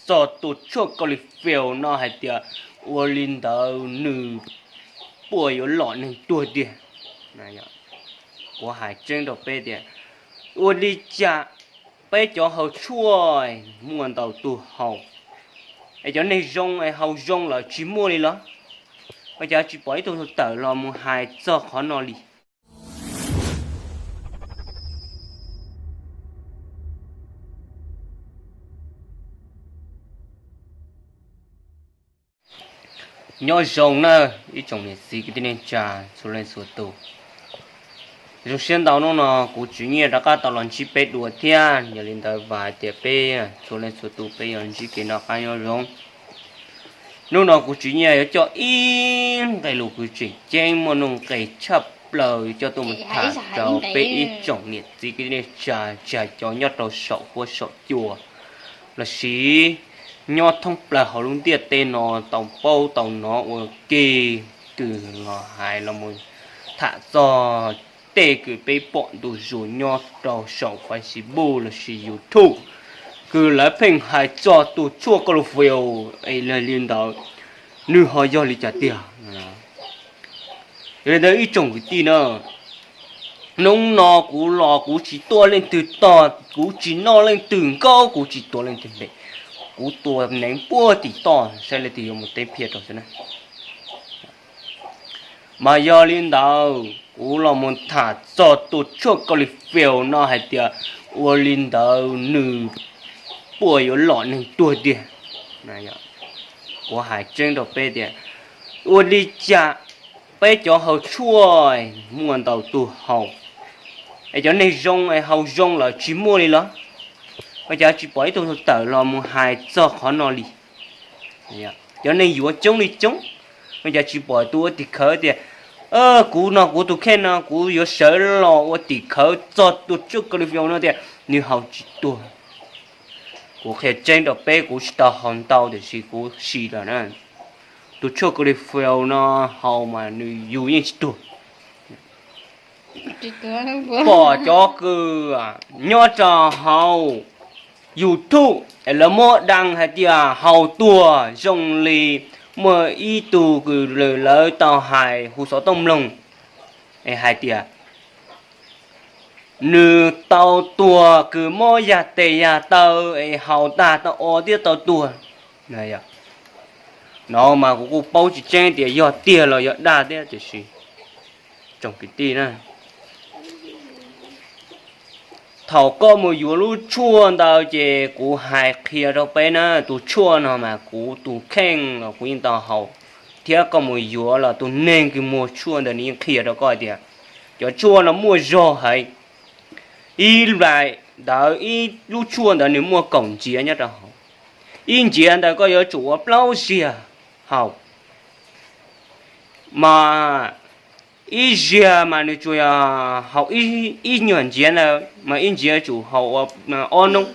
txog tus tshuaj Colifield no hais tias ua li ntawd nws puas yuav lom neeg tuag tiag. Kuv hais tseeb rau peb tias ua li cas peb cov haus tshuaj muaj ntau tus haus, es cov neeg zoo es haus zoo lawm tsis muaj li los? Ua cas tsis pom ib tug tawm los mus hais txog qhov no li? Nyob zoo na, ib tsoom niam txiv kwv tij neej tsa txhua leej txhua tus. Zoo siab ntau hnub no kuv Tswv Nyiaj rov qab tau los ntsib peb dua thiab, yog li ntawd vam hais tias peb txhua leej txhua tus peb yuav ntsib kev noj qab nyob zoo. Hnub no kuv Tswv Nyiaj yuav coj ib nqe lus kws tseem ceeb muaj nuj nqis tshaj plaws coj tuaj mus tham rau peb ib tsoom niam txiv kwv tij neej tsa, tsis hais cov nyob rau saum huab saum cua lossis nyob thoob plaws hauv lub ntiaj teb no tau paub tau hnov ua ke, kws los hais los mus tham txog tej kws peb pom ntu zus nyob rau saum Facebook lossis YouTube, kws lawv pheej hais txog tus tshuaj Colifield es yog li ntawd nws ho yog li cas tiag. Yog li ntawd ib tsoom kwv tij na, hnub no kuv los kuv tsis tua leej twg tog, kuv tsis noj leej twg nkaub, kuv tsis tua leej twg npe, kuv tua neev puag tim toj saib leej twg yuav mus teb phiaj rau xwb na. Mas yog li ntawd kuv los mus tham txog tus tshuaj Colifield no hais tias ua li ntawd nws puas yuav lom neeg tuag tiag. Kuv hais tseeb rau peb tias ua li cas peb cov haus tshuaj muaj ntau tus haus, es cov neeg zoo es haus zoo lawm tsis muaj li los? Ua cas tsis pom ib tug tawm los mus hais txog qhov no li? Cov neeg yuav coob li coob, ua cas tsis pom tus ua tim khawv tias kuv no kuv tus kheej no kuv yuav sawv los ua tim khawv txog tus tshuaj Colifield no tias nws haus tsis tuag? Kuv qhia tseeb rau peb, kuv tsis tau haus ntau tiam sis kuv sim lawm na. Tus tshuaj Colifield no haus mas nws yus yeej tsis tuag. Pom cov kws nyob rau hauv YouTube es lawv muab daj hais tias haus tuag zoo li muaj ib tug kws lawv tau hais hu xov tooj mloog es hais tias nws tau tuag kws mob yag tes yag taw es haus tag tau o thiab tau tuag. No mas kuv kuj paub tsis tseeb tias yog tiag los yog dag thiab tiam sis tsoom kwv tij na, thaum koj mus yuav lub tshuaj ntawd ces kuv hais qhia rau peb na, tus tshuaj no mas kuv tus kheej los kuv yeej tau haus, thiab koj mus yuav los tus neeg kws muag tshuaj ntawd nws yeej qhia rau koj tias cov tshuaj no muaj zog heev. Ib laim ntawd ib lub tshuaj ntawd nws muaj kaum ntsiav nyob rau hauv. Ib ntsiav ntawd koj yuav tsum ua plaub ziag haus, mas ib ziag mas nws tsuas yog haus ib nyuag ntsiav ntawd mas ib ntsiav tsum haus ua ob noob.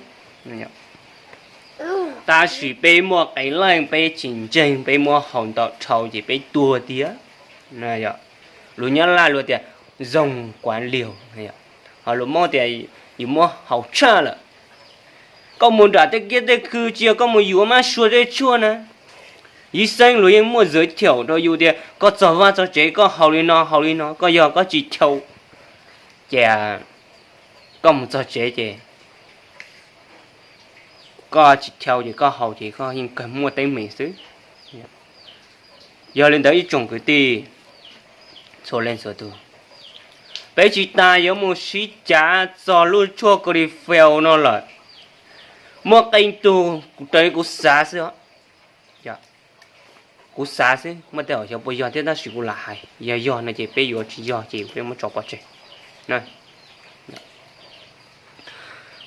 Tab sis peb muaj qee leej peb tsis ntseeg, peb muab haus ntau dhau ces peb tuag tiag. Lus Nyab Laj luag tias dùng quá liều, ho lus Hmoob tias yus muab haus tshaj lawm. Koj mus nram tej kiab tej khw tsis yog koj mus yuav mab sua tej tshuaj na, ib xeeb luag yeej muaj giới thiệu rau yus tias koj txog vaj txog tsev koj haus li no haus li no, koj yog koj tsis thau ces koj mus txog tsev ces koj tsis thau ces koj haus ces koj yeej kawg muaj teeb meem xwb. Yog li ntawd ib tsoom kwv tij txhua leej txhua tus, peb tsis tas yuav mus sib cav txog lub tshuaj Colifield no lawm. Muaj qee tug, kuv raws li kuv xav xwb, kuv xav xwb, muaj tej uas xyov puas yog thiab tab sis kuv lam hais, yog yog no ces peb yuav, tsis yog ces peb muab tso pov tseg.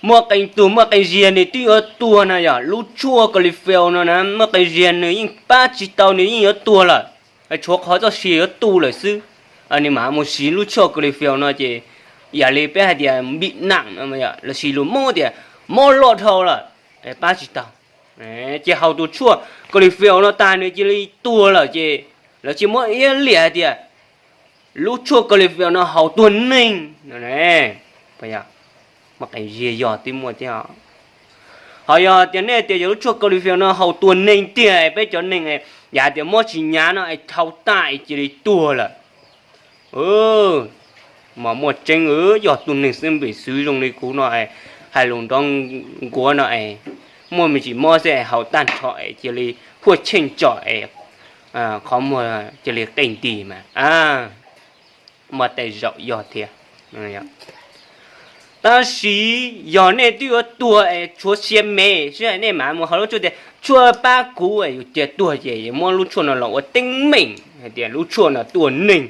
Muaj qee tug muaj qee ziag nws twb yuav tuag na yom, lub tshuaj Colifield no na muaj qee ziag nws yeej pab tsis tau nws yeej yuav tuag lawm, tshuav qhov txoj sia yuav tu lawm xwb. Nws mam mus siv lub tshuaj Colifield no ces yam li peb hais tias bị nặng no, lossis lus Hmoob tias mob loj dhau lawm, pab tsis tau. Ces haus tus tshuaj Colifield no tag nws cia li tuag lawm ces lawv cia muab iab liam hais tias lub tshuaj Colifield no haus tuag neeg. Muaj qee ziag yog twb muaj thiab. Ho yog tias nej tias yog lub tshuaj Cloverfiel no haus tua neeg tiag, peb cov neeg yav tias mob tsis nyav no es dhau tag es cia li tuag lawm. Mas muaj tseeb, yog tus neeg xwb npem xwb zoo li kuv no, hais lus nrov nkuav no es, muaj me ntsis mob xwb es haus tag nrho es cia li huaj cheej tsom es qhov muag cia li qe nti mas, muaj tej zaum yog thiab. Tab sis yog nej twb yuav tuag es tshuav siab me, sib hais nej mam mus haus lub tshuaj tias tshuaj pab kuv es yus cia tuag ces muab lub tshuaj no los ua teeb meem hais tias lub tshuaj no tua neeg.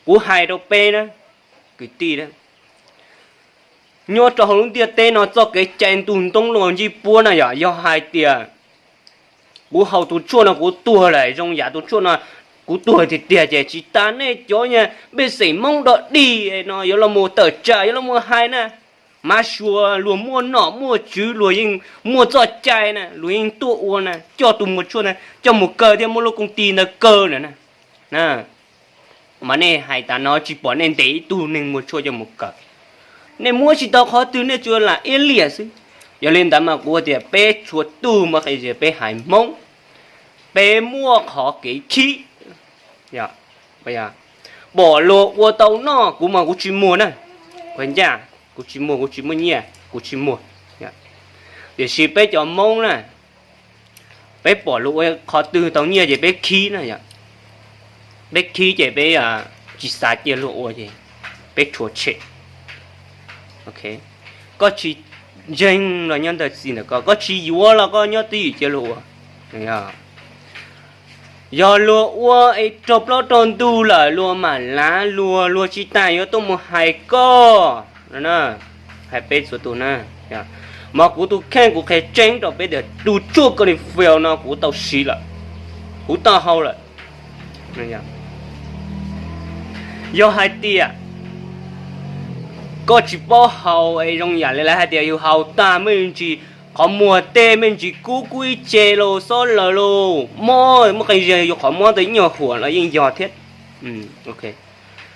Kuv hais rau peb na, kwv tij, nyob rau hauv lub ntiaj teb no txoj kev cai ntuj ntoob los ncej puab na yom, yog hais tias kuv haus tus tshuaj no kuv tuag lawm, zoo yam tus tshuaj no kuv tuag tiag tiag ces tsis tas nej cov nyuag pej xeem Hmoob dog dig no yuav los mus tawm tsam yuav los mus hais na, mas suav luag muaj nom muaj tswv, luag yeej muaj txoj cai na, luag yeej tuaj ua na, coj tus muag tshuaj na coj mus kaw thiab muab lub koom ti ntawd kaw na. Mas nej hais tas no tsis pom nej ntes ib tug neeg muag tshuaj coj mus kaw. Nej muab tsis tau qhov twg, nej tsuas lam iab liam xwb. Yog li ntawd mas kuv tias peb txhua tug muaj qee zaus peb haiv Hmoob, peb muaj qhov kev khib. Pom luag ua tau noj, kuv mas kuv tsis muag na. Ua ncaj, kuv tsis muag, kuv tsis muaj nyiaj, kuv tsis muag. Tiam sis peb cov Hmoob na, peb pom luag ua qhov twg tau nyiaj ces peb khib na yom. Peb khib ces peb tsis xav cia luag ua ces peb rhuav tshem. Koj tsis ntseeg los nyob ntawm txiv ntawm koj, koj tsis yuav los koj nyob twj ywm cia luag ua. Yog luag ua es raug plaub raug ntug lawm luag mam lav luag, luag tsis tas yuav tuaj mus hais koj. Hais peb txhua tus na, mas kuv tus kheej kuv qhia tseeb rau peb tias tus tshuaj Cloverfield no kuv tau siv lawm, kuv tau haus lawm. Yog hais tias koj tsis paub haus es zoo yam li lawv hais tias yus haus tag me ntsis qhov muag tej me ntsis kub kub ib ce los xob laws los mob, muaj qee zaug yus qhov mob ntawd ib nyuag huam los yeej yog thiab.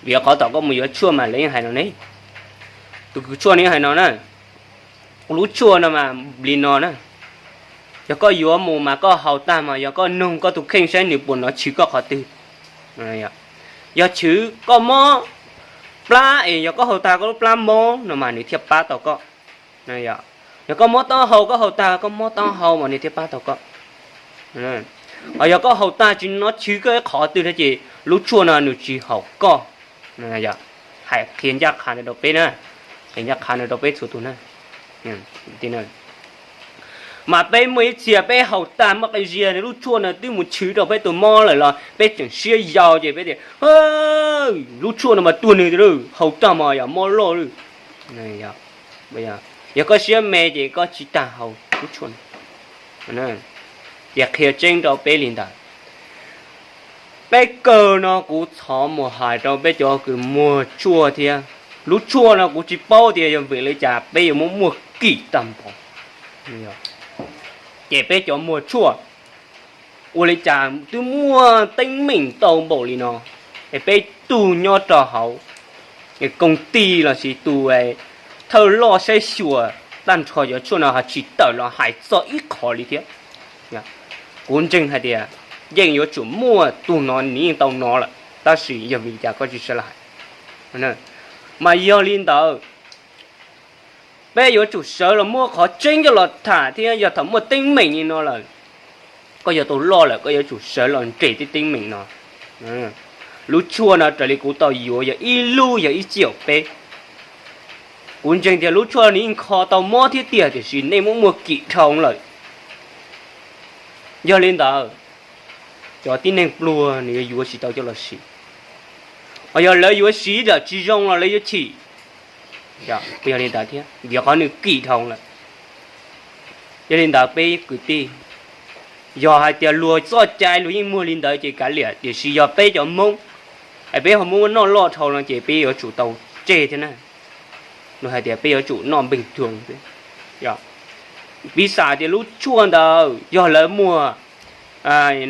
Vim qhov tom koj mus yuav tshuaj mas lawv yeej hais no ne, tus kws tshuaj no yeej hais no na, lub tshuaj no mas li no na, yog koj yuav mus mas koj haus tag mas yog koj noog koj tus kheej saib nws puas nov chwv koj qhov twg. Yog chwv koj mob plab es yog koj haus tag koj lub plab mob no mas nws thiaj pab tau koj. Yog koj mob taub hau koj haus tag koj mob taub hau mas nws thiaj pab tau koj. Ho yog koj haus tag tsis nov chwv koj ib qhov twg no ces lub tshuaj no nws tsis haum koj. Hais qhia ncaj qha no rau peb na, qhia ncaj qha no rau peb txhua tus na. Mas peb muaj ib txhia peb haus tag muaj qee zaug lub tshuaj no twb mus chwv rau peb tus mob lawm los peb tseem siab yau ces peb tias lub tshuaj no mas tuag nws, haus tag mas yog mob loj lawm. Yog koj siab me ces koj tsis tas haus lub tshuaj no. Ces qhia tseeb rau peb li ntawd. Peb kawg no kuv thov mus hais rau peb cov kws muag tshuaj thiab, lub tshuaj no kuv tsis paub tias yog vim li cas peb yuav muab muag kim tag npaum. Ces peb cov muag tshuaj ua li cas twb muaj teeb meem tau npaum li no, es peb tug nyob rau hauv koom tij lossis tus thawj loj saib xyuas tag nrho cov tshuaj no ho tsis tawm los hais txog ib qho li thiab. Kuv ntseeg hais tias yeej yuav tsum muaj tus no nws yeej tau hnov lawm, tab sis yog vim li cas koj tsis sawv los hais. Mas yog li ntawd, peb yuav tsum sawv los muab qhov tseeb coj los tham thiab yog thaum muaj teeb meem li no lawm, koj yuav tau loj lawm koj yuav tsum sawv los nres tej teeb meem no. Lub tshuaj no raws li kuv tau yuav yog ib lub yog ib txhiab peb. Kuv ntseeg tias lub tshuaj nws yeej kho tau mob thiab tiag tiam sis nej muab muag kim dhau lawm. Yog li ntawd, cov tib neeg pluag nws yuav yuav tsis tau coj los siv, ho yog lawv yuav siv zam tsis zoo los lawv yuav chim. Yog li ntawd thiab vim qhov nws kim dhau lawm. Yog li ntawd peb kwv tij, yog hais tias luag txoj cai luag yeej muag li ntawd ces kav liam, tiam sis yog peb cov Hmoob es peb ho muab noj loj dhau no ces peb yuav tsum tau tseg thiab na. Luag hais tias peb yuav tsum noj npeeg tuag. Piv xam tias lub tshuaj ntawd yog lawv muag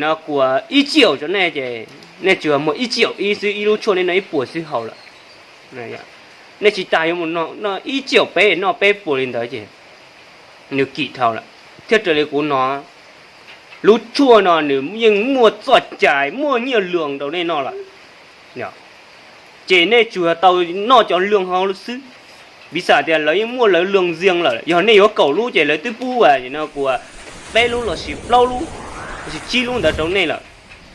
no kuas ib txhiab rau nej ces nej tsuas muag ib txhiab ib xwb, ib lub tshuaj nej noj ib puas xwb haus lawm. Nej tsis tas yuav mus noj ib txhiab peb, noj peb puas li ntawd ces Nws kim dhau lawm. Thiab raws li kuv no, lub tshuaj no nws yeej muaj txoj cai, muaj nyiaj luas rau nej noj lawm. Ces nej tsuas tau noj cov luas hauv xwb. Piv xam tias lawv yeej muaj lawv luas ntxias lawm, yog nej yuav kaum lub ces lawv twb pub no kuas peb lub los sis plaub lub los sis tsib lub ntawd rau nej lawm.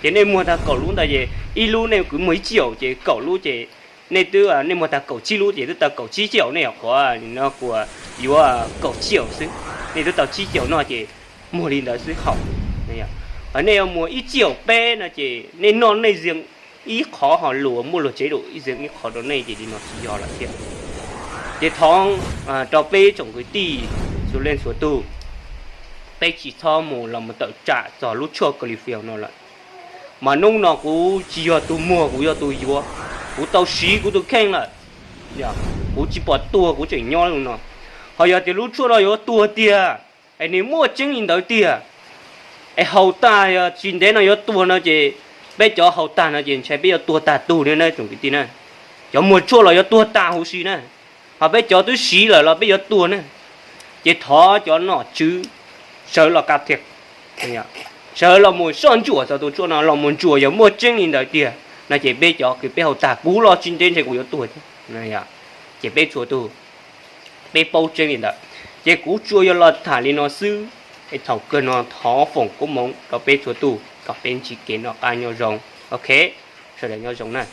Ces nej muag tag kaum lub ntawd ces ib lub nej kuj muag ib tsib caum, ces kaum lub ces nej twb, nej muag tag kaum tsib lub ces twb tau kaum tsib caum, nej yog qhov no kuas yuav kaum tsib caum xwb, nej twb tau tsib caum no ces muag li ntawd xwb haum. Ho nej yuav muag ib tsib caum peb no ces nej noj nej ntxias ib qhov, ho luas muaj luag tsev dua ib ntxias ib qhov rau nej, ces li no tsis yog lawm thiab. Ces thov rau peb tsoom kwv tij txhua leej txhua tug, peb tsis txhob mus los mus tawm tsam txog lub tshuaj Califiel no lawm. Mas hnub no kuv tsis yog tus muag, kuv yog tus yuav. Kuv tau siv kuv tus kheej lawm, kuv tsis pom tuag, kuv tseem nyob li no. Ho yog tias lub tshuaj no yuav tuag tiag, es nws muaj tseeb li ntawd tiag, es haus tag yog tsis ntev no yuav tuag no ces peb cov haus tag no ces ntshai peb yuav tuag tag tug li na tsoom kwv tij na. Cov muag tshuaj los yuav tuag tag huv si na, ho peb cov twb siv lawm los peb yuav tuag na. Ces thov cov nom tswv sawv los ka thiab, sawv los mus soj ntsuam txog tus tshuaj no, los mus ntsuam yog muaj tseeb li ntawd tiag no ces peb cov kws peb haus tag kuv los tsis ntev ntshai kuv yuav tuag thiab. Ces peb txhua tus peb paub tseeb li ntawd. Ces kuv tsuas yuav los tham li no xwb, es thaum kawg no thov foom koob hmoov rau peb txhua tus kom peb ntsib kev noj qab nyob zoo. Ok, sawv daws nyob zoo na.